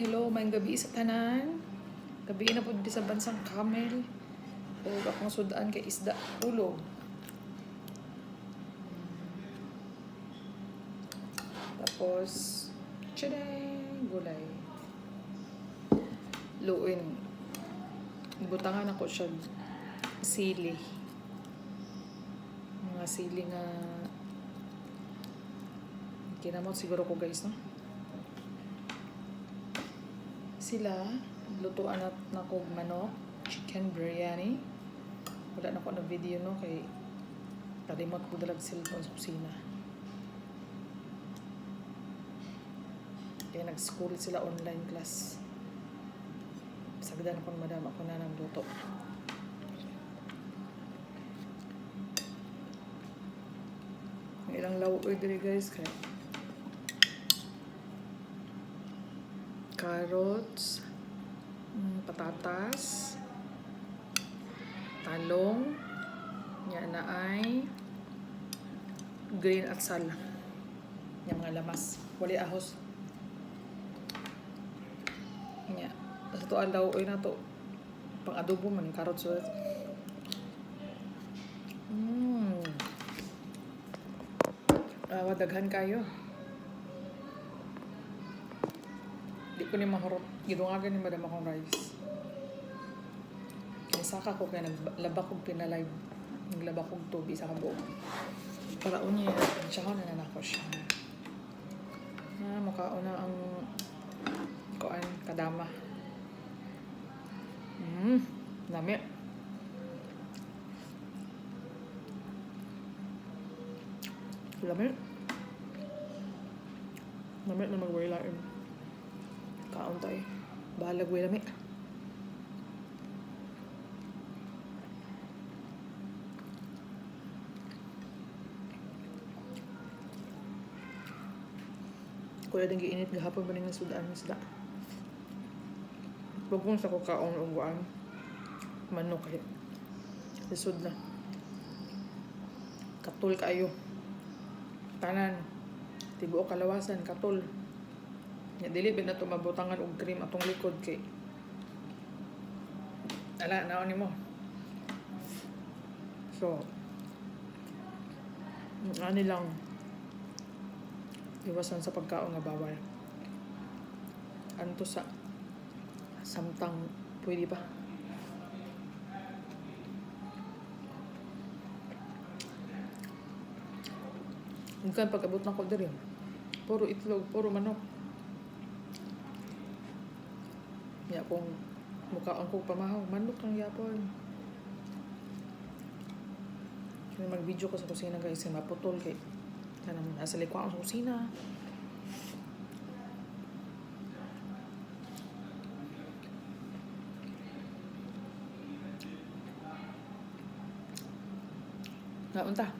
Hello, maayong gabi sa tanan. Gabi na po dito sa bansang Camel. O akong sudaan kay isda ulo. Tapos, tchaday! Gulay. Luin. Butangan ako siya sili. Mga sili nga kinamot siguro ko, guys, no? Sila, lutuan na nako og manok, chicken biryani. Wala na ko na video, no, kay kalimot ko dalag cellphone sa kusina. Kaya nag-school sila, online class. Sagdan ako ni madam, ako na nagluto. Ang ilang lawoy diri, guys, kay carrots, patatas, talong, nya na ay green atsal. Yung mga lamas. Wali ahos. Nya. Sa to ang lawoy na to. Pang adobo man carrots. Ah, daghan kayo. Di ko ni mahurot. Gidungagan ni madam akong rice. Kaya saka ko kaya naglaba kong pinalive. Naglaba kong tubi sa kabuok. Para unya, siya na na ako siya. Ah, mukhaon na ang kuan kadama. Lami. Lami. Lami na magwala. Kaon tayo. Bahalag way lami. Kuya dang giinit gahapon ba ning sudaan ng isda. Pagkung sa ko kaon og kuan manok kay lisod na. Katul kaayo. Tanan. Tibuok kalawasan katul. Nya dili ba na to mabutangan og cream atong likod kay ala naon nimo. So, ani lang iwasan sa pagkaon nga bawal. Anto sa samtang pwede pa. Minsan pag-abot na ko diri, puro itlog, puro manok. Ya kung mukaon ko pamahaw, manok lang yapon. Kaya mag-video ko sa kusina, guys, kay maputol kay kanang nasa likwa ako sa kusina. Naunta.